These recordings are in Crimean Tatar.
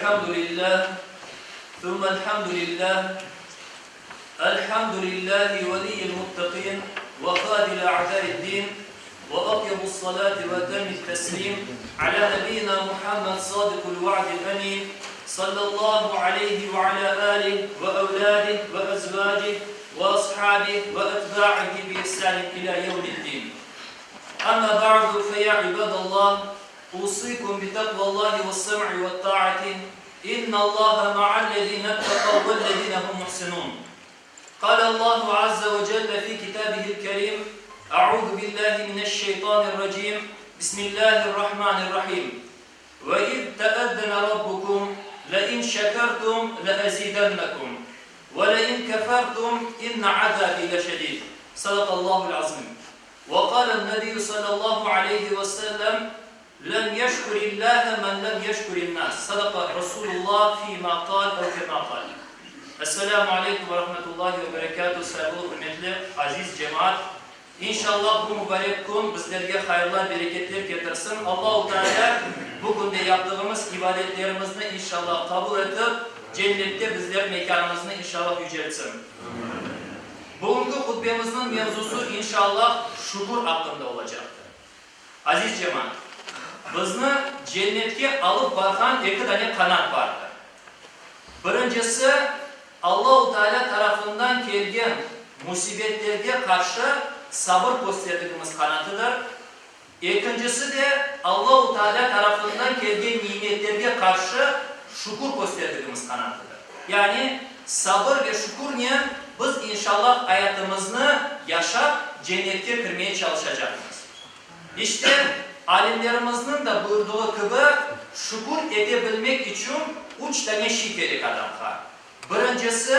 الحمد لله ثم الحمد لله الحمد لله ولي المتقين وخادل أعداء الدين وأطيب الصلاة وأتم التسليم على نبينا محمد صادق الوعد الأمين صلى الله عليه وعلى آله وأولاده وأزواجه وأصحابه وأتباعه بإحسان إلى يوم الدين أما بعد فيا عباد الله أوصيكم بتقوى الله والسمع والطاعة إن الله مع الذين اتقوا والذين هم محسنون قال الله عز وجل في كتابه الكريم أعوذ بالله من الشيطان الرجيم بسم الله الرحمن الرحيم وإذ تأذن ربكم لئن شكرتم لأزيدنكم ولئن كفرتم إن عذابي لشديد صدق الله العظيم وقال النبي صلى الله عليه وسلم لم يشكر الله من لم يشكر الناس صدق رسول الله فيما قال أو كما قال Esselamu aleyküm ve rahmetullahi ve berekatuh sayğılı ürmetli aziz cemaat İnşallah bu mübarek kün bizlerge hayırlar bereketler ketirsin Allahu Teala bu künde yaptığımız ibadetlerimizni inşallah qabul etip cennette bizler mekânımıznı inşallah yüceltsin. Bugünki hutbemizniñ mevzusı inşallah şükür aqqında olacaqtır. Aziz cemaat, bizni cennetke alıp barğan eki dane qanat bardır. Birincisi, Allahu Teala tarafından kelgen musibetlerge qarşı sabır kösterdigimiz qanatıdır. Ekincisi de, Allahu Teala tarafından kelgen nimetlerge qarşı şükür kösterdigimiz qanatıdır. Yani, sabır ve şükürnen biz inşallah ayatımıznı yaşap cennetke kirmeye çalışacaqmız. İşte, alimlerimizniñ da buyurdığı kibi, şükür ete bilmek içün üç tane şey kerek adamğa. Birincisi,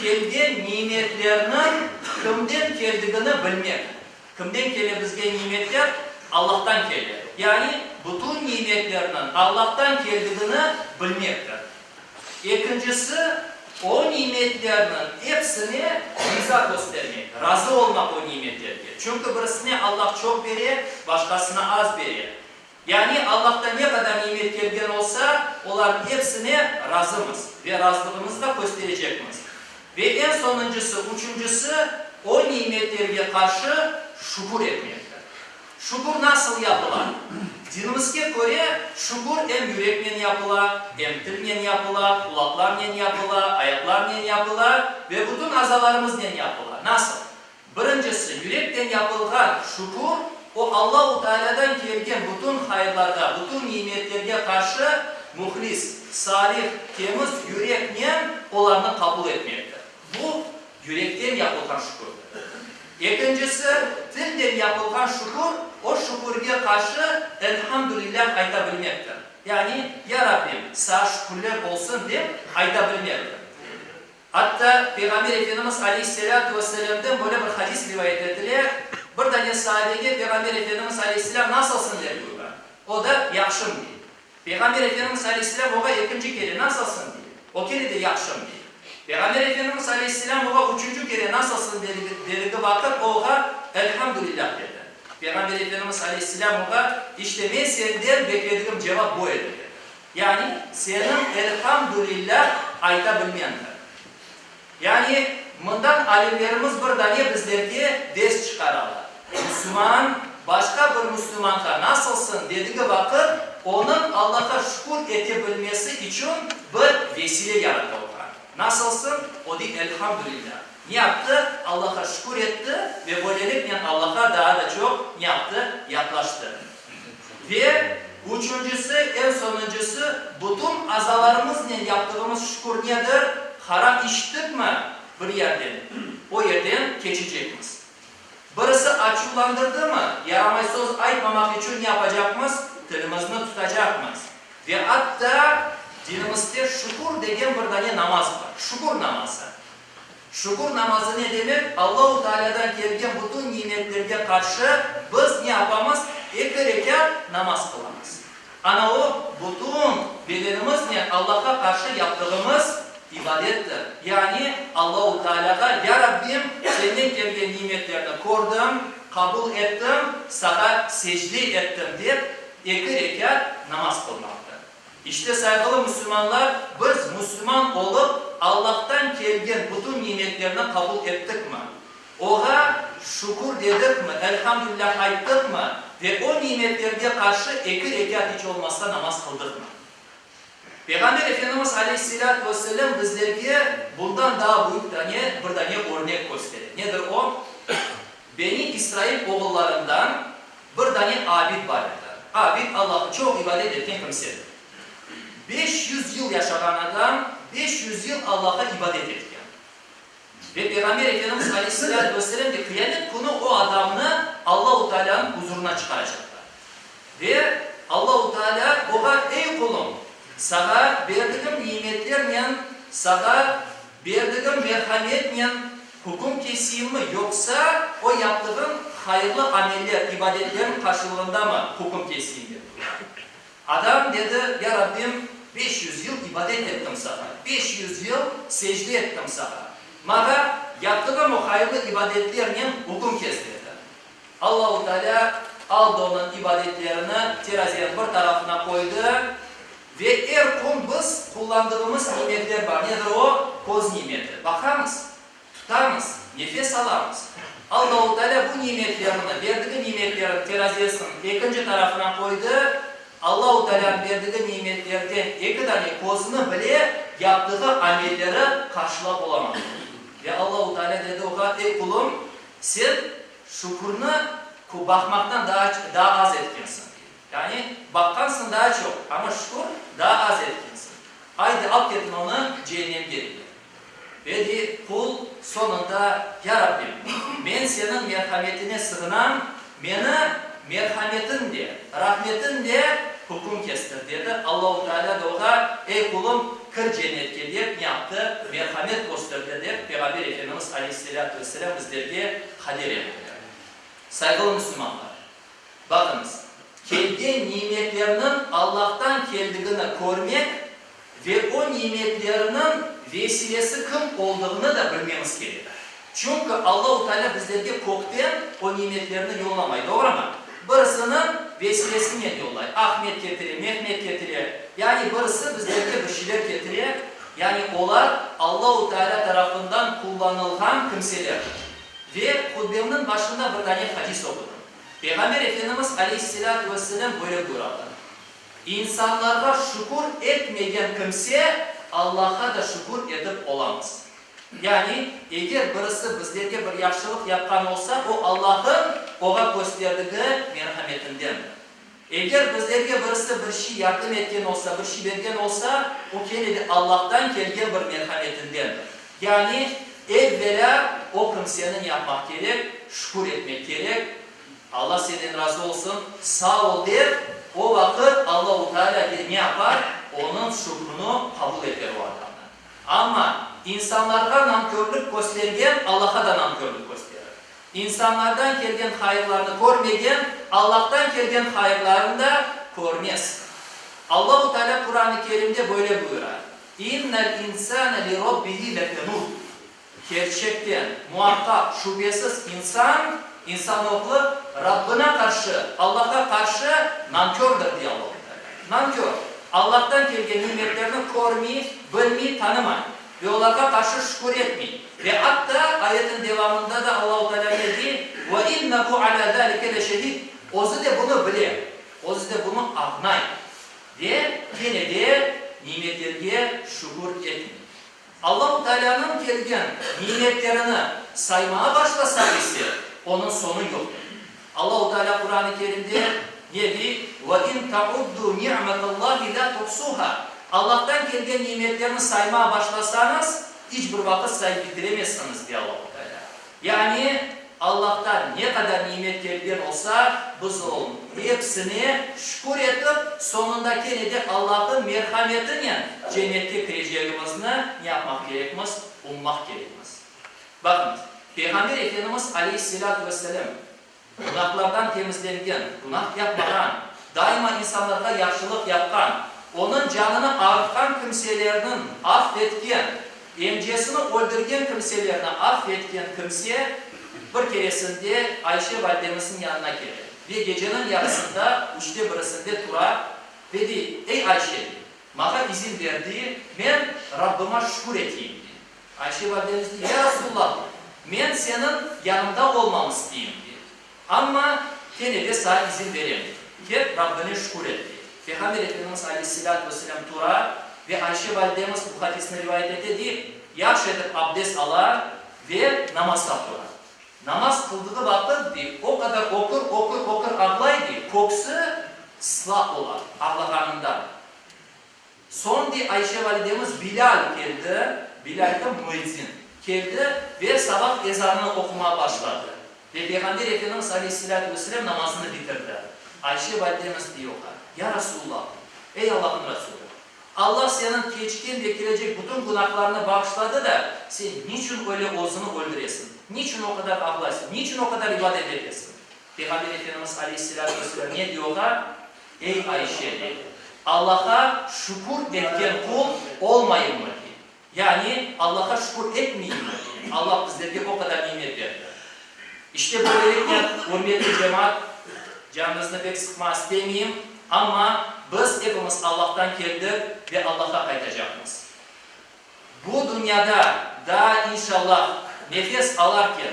kelgen nimetlerniñ kimden keldigini bilmek. Kimden kele bizge nimetler? Allahtan kele. Yani, bütün nimetlerniñ Allahtan keldigini bilmektir. Ekincisi, o nimetlerniñ epsine riza köstermek, razı olmaq o nimetlerge. Çünki birisine Allah çoq bere, başqasına az bere. Yani, Allahtan ne qadar nimet kelgen olsa, olarnıñ epsine razımız ve razılığımızı da kösterecekmiz. Ve eñ sonuncısı, üçüncisi, o nimetlerge qarşı şükür etmektir. Şükür nasıl yapıla? Dinimizge köre, şükür em yüreknen yapıla, em tilnen yapıla, qulaqlarnen yapıla, ayaqlarnen yapıla ve bütün azalarımıznen yapıla. Nasıl? Birincisi, yürekten yapılğan şükür, o Allahu Tealâdan kelgen bütün hayırlarğa, bütün nimetlerge qarşı muhlis, salih, temiz yüreknen olarnı qabul etmektir. Bu, yürekten yapılğan şükürdir. Ekincisi, tilden yapılğan şükür, o şükürge qarşı Elhamdülillah ayta bilmektir. Yani, Ya Rabbim, Sağa şükürler olsun dep ayta bilmektir. Atta Peyğamber Efendimiz aleyhisselâtu vesselâmden böyle bir hadis rivayet etile, Bir dane saabege Peyğamber Efendimiz aleyhisselâm nasılsın dep buyura. O da, Yahşım dey. Peyğamber Efendimiz aleyhisselâm oğa ekinci kere nasılsın dey. O kere de yahşım dey. Peyğamber Efendimiz aleyhisselâm oğa üçünci kere nasılsın dedigi vaqıt o oğa Elhamdülillah dedi. Peyğamber Efendimiz aleyhisselâm oğa İşte men senden bekledigim cevap bu edi dedi. Yani seniñ Elhamdülillah ayta bilmendir. Yani mından alimlerimiz bir dane bizlerge ders çıqaralar. Müslüman başqa bir müslümanğa nasılsın dedigi vaqıt, onıñ Allahqa şükür ete bilmesi içün bir vesile yaratılğan. Nasılsın? O dey, Elhamdülillah. Ne yaptı? Allahqa şükür etti ve böyleliknen Allahqa daa da çoq ne yaptı? Yaqlaştı. Ve üçüncisi, eñ sonuncısı, bütün azalarımıznen yaptığımız şükür nedir? Haram işittikmi bir yerden, o yerden keçecekmiz. Birisi açuvlandırdımı, yaramay söz aytmamaq içün ne yapacaqmız? Tilimizni tutacaqmız. Ve atta dinimizde şükür degen bir dane namaz bar, şükür namazı. Şükür namazı ne demek? Allahu Tealâdan kelgen bütün nimetlerge qarşı biz ne yapamız? Eki rekât namaz qılamız. Ana o, bütün bedenimiznen Allahqa qarşı yaptığımız ibadettir. Yani Allahu Tealâğa, Ya Rabbim, Senden kelgen nimetlerni kördim, qabul ettim, Sağa secde ettim, dep eki rekât namaz qılmaqtır. İşte, sayğılı müslümanlar, biz müslüman olıp, Allahtan kelgen bütün nimetlerni qabul ettikmi? Oğa şükür dedikmi, Elhamdülillah ayttıqmı ve o nimetlerge qarşı eki rekât iç olmasa namaz qıldıqmı? Peyğamber Efendimiz aleyhisselâtu vesselâm bizlerge bundan daa büyük dane, bir dane örnek köstere. Nedir o? Beni İsrail oğullarından bir dane abid bar edi. Abid, Allah'a çoq ibadet etken kimsedir. 500 yıl yaşağan adam, 500 yıl Allah'a ibadet etken. Ve Peyğamber Efendimiz aleyhisselâtu vesselâm de qıyamet künü o adamnı Allahu Tealânıñ huzurına çıqaracaqlar. Ve Allahu Tealâ oğa, Ey qulum, saña berdigim nimetlernen, saña berdigim merhametnen hüküm keseyimmi, yoqsa o yaptığıñ hayırlı ameller, ibadetleriñ qarşılığındamı hüküm keseyim? dep buyura. Adam dedi, Ya Rabbim, 500 yıl ibadet ettim Saña, 500 yıl secde ettim Saña. Maña yaptığım o hayırlı ibadetlernen üküm kes, dedi. Allahu Teala aldı onıñ ibadetlerini terazeniñ bir tarafına qoydı ve er kün biz qullandığımız nimetler bar. Nedir o? Köz nimeti. Baqamız, tutamız, nefes alamız. Allahu Teala bu nimetlerni, berdigi nimetlerni terazesiniñ ekinci tarafına qoydı. Allahu Tealânıñ berdigi nimetlerden eki dane közüni bile yaptığı amelleri qarşılap olamadı. Ve Allahu Teala dedi oğa, Ey qulum, sen şükürni baqmaqtan daa daa az etkensiñ. Yani baqqansıñ daa çoq, amma şükür daa az etkensiñ. Aydı, al ketin onı ceennemge, dedi. Ve dey, qul soñunda, Ya Rabbim, men Seniñ merhametine sığınam, meni merhametiñle, rahmetiñle hüküm kestir, dedi. Allahu Teala da oğa, Ey qulum, kir cennetke, dep, ne yaptı? Merhamet kösterdi, dep, Peyğamber Efendimiz aleyhisselâtu vesselâm bizlerge haber ettiler. Sayğılı müslümanlar, baqıñız, kelgen nimetlerniñ Allahtan keldigini körmek Ve o nimetlerniñ vesilesi kim oldığını da bilmemiz kerek. Çünki Allahu Teala bizlerge kökten o nimetlerni yollamay, doğrumı? Birisiniñ vesilesinen yollay. Ahmet ketire, Mehmet ketire. Yani birisi bizlerge bir şeyler ketire. Yani olar Allahu Teala tarafından qullanılğan kimselerdir. Ve hutbemniñ başında bir dane hadis oqudım. Peyğamber Efendimiz aleyhisselâtu vesselâm böyle buyuralar. İnsanlarğa şükür etmegen kimse Allahqa da şükür etip olamaz. Yani, eger birisi bizlerge bir yahşılıq yapqan olsa, o Allah'ın oğa kösterdigi merhametindendir. Eger bizlerge birisi bir şey yardım etken olsa, bir şey bergen olsa, o kene de Allah'tan kelgen bir merhametindendir. Yani, evvelâ o kimseni ne yapmaq kerek? Şükür etmek kerek. Alla senden razı olsun, sağ ol der, o vaqıt Allahu Teala ne yapar? Onıñ şükrüni qabul eter o adamnıñ. Amma insanlarğa nankörlük köstergen Allaha da nankörlük kösterir. İnsanlardan kelgen hayırlarnı körmegen, Allahtan kelgen hayırlarnı da körmez. Allahu Teala Quran-ı Kerimde böyle buyura, İnnel insane li Rabbihi lekenud. Kerçekten, muaqqaq, şübesiz insan, insanoğlu Rabbına qarşı, Allahqa qarşı nankördir, dey Allahu Teala. Nankör, Allahtan kelgen nimetlerni körmey, bilmey, tanımay ve olarğa qarşı şükür etmey. Ve atta ayetin devamında da Allahu Teala ne dey? Ve innehu alâ zâlike leşehîd, Özü de bunı bile, özü de bunı añlay ve kene de nimetlerge şükür etmey. Allahu Tealânıñ kelgen nimetlerini saymağa başlasaq ise, onıñ soñu yoqtır. Allahu Tealâ Quran-ı Kerimde ne dey? Ve in ta'uddu ni'metallahi la tuhsuha, Allahtan kelgen nimetlerni saymağa başlasañız, iç bir vaqıt sayıp bitiremezsiñiz, dey Allahu Tealâ. Yani, Allahtan ne qadar nimet kelgen olsa, biz onıñ epsine şükür etip, soñunda kene de Allah'ın merhametinen cennetke kirecegimizni ne yapmaq kerekmiz? Ummaq kerekmiz. Baqıñız, Peyğamber Efendimiz aleyhisselâtu vesselâm günahlardan temizlengen, günah yapmağan, daima insanlarğa yahşılıq yapqan, onıñ canını ağırtqan kimselerniñ af etken, Emcesini öldürgen kimselerni af etken kimse bir keresinde Ayşe validemizniñ yanına kele ve geceniñ yarısında, üçte birisinde tura ve dey, Ey Ayşe, dey. Mağa izin ber, dey, men Rabbıma şükür eteyim, dey. Ayşe validemiz dey, Ya Rasulullah, dey, men seniñ yanıñda olmam isteyim, dey. Amma kene de saña izin berem, dey. Ket, Rabbine şükür et, dey. Peyğamber Efendimiz aleyhisselâtu vesselâm tura ve Ayşe validemiz bu hadisni rivayet ete, dey, yahşı etip abdest ala ve namazğa tura. Namaz qıldığı vaqıt, dey, o qadar ökür, ökür, ökür ağlay, dey, köksü sıla ola ağlağanından. Soñ, dey, Ayşe validemiz, Bilâl keldi, Bilâl kim? Müezzin, keldi ve sabah ezanını oqumağa başladı. Ve Peyğamber Efendimiz aleyhisselâtu vesselâm namazını bitirdi. Ayşe validemiz dey oña, Ya Rasulullah, ey Allahnıñ Rasulü, Alla seniñ keçken ve kelecek bütün günahlarını bağışladı da, sen niçün öyle özüni öldüresiñ, niçün o qadar ağlaysıñ, niçün o qadar ibadet etesiñ? Peyğamber Efendimiz aleyhisselâtu vesselâm ne dey oña? Ey Ayşe, dey, Allaha şükür etken qul olmayımmı, dey. Yani, Allaha şükür etmeyimmi, dey. Alla bizlerge o qadar nimet berdi. İşte böyleliknen, ürmetli cemaat, canıñıznı pek sıqma istemeyim, amma biz epimiz Allahtan keldik ve Allaha qaytacaqmız. Bu dünyada daa inşallah nefes alarken,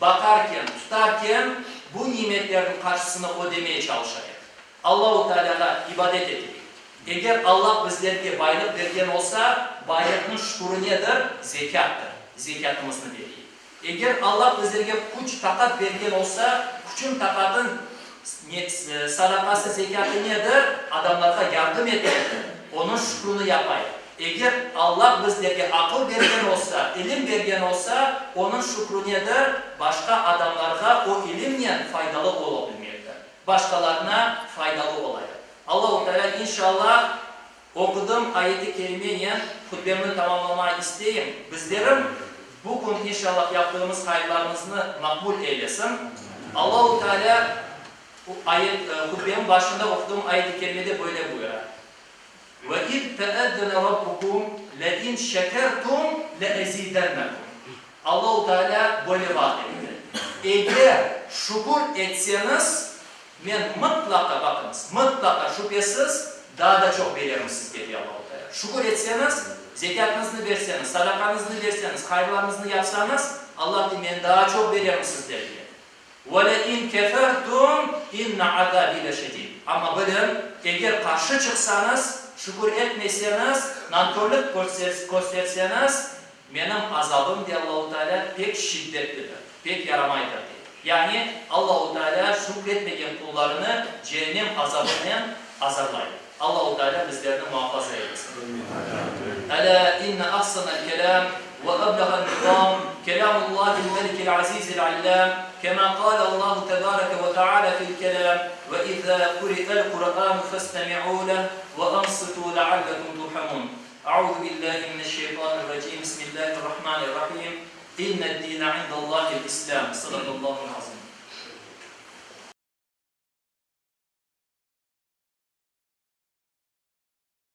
baqarken, tutarken bu nimetlerniñ qarşısını ödemeye çalışayıq. Allahu Tealâğa ibadet eteyik. Eger Allah bizlerge baylıq bergen olsa, baylıqnıñ şükürü nedir? Zekâttır. Zekâtımıznı bereyik. Eger Allah bizlerge küç, taqat bergen olsa, küçün, taqatın sadaqası, zekâtı nedir? Adamlarğa yardım etmektir. Onıñ şükrüni yapayıq. Eger Allah bizlerge aqıl bergen olsa, ilim bergen olsa, onıñ şükrü nedir? Başqa adamlarğa o ilimnen faydalı ola bilmektir. Başqalarına faydalı olayıq. Allahu Teala inşallah Oqudım ayeti kerimenen hutbemni tamamlamağa isteyim. Bizlerim bu kün inşallah yaptığımız hayırlarımıznı maqbul eylesin. Allahu Teala ayet hutbemin başında oquduğım ayeti kerimede böyle buyura, Ve iz teezzene rabbukum le in şekertum le ezidennekum. Allahu Teala böyle vaat etti, Eger şükür etseñiz, Men mıtlaqa, baqıñız, mıtlaqa, şübhesiz, daa da çoq bererim sizge, dey Allahu Teala. Şükür etseñiz, zekâtıñıznı berseñiz, sadaqañıznı berseñiz, hayırlarıñıznı yapsañız, Allah dey, men daa çoq bererim sizlerge. Ve le in kefertum inne azâbî leşedîd. Amma biliñ, eger qarşı çıqsañız, şükür etmeseñiz, nankörlük kösterseñiz, Menim azabım, dey Allahu Teala, pek şiddetlidir, pek yaramaydır, dey. Yani, Allahu Teala şükretmegen qullarını ceennem azabınen azarlay. Allahu Teala bizlerni muafaza eylesin. Elâ inne ahsanel kelâm ve ebleğen nizâm kelâmullâhil melikil azîzil allâm kemâ kâle Allahu tebâreke ve teâlâ fil kelâm ve izâ kuri'el Kur'ânu festemi'û leh ve ansitû leallekum turhamûn. Euzu billahi mineşşeytanirracim. Bismillahirrahmanirrahim. İnned-dine indallahil-İslâm. Sadaqallahul azim.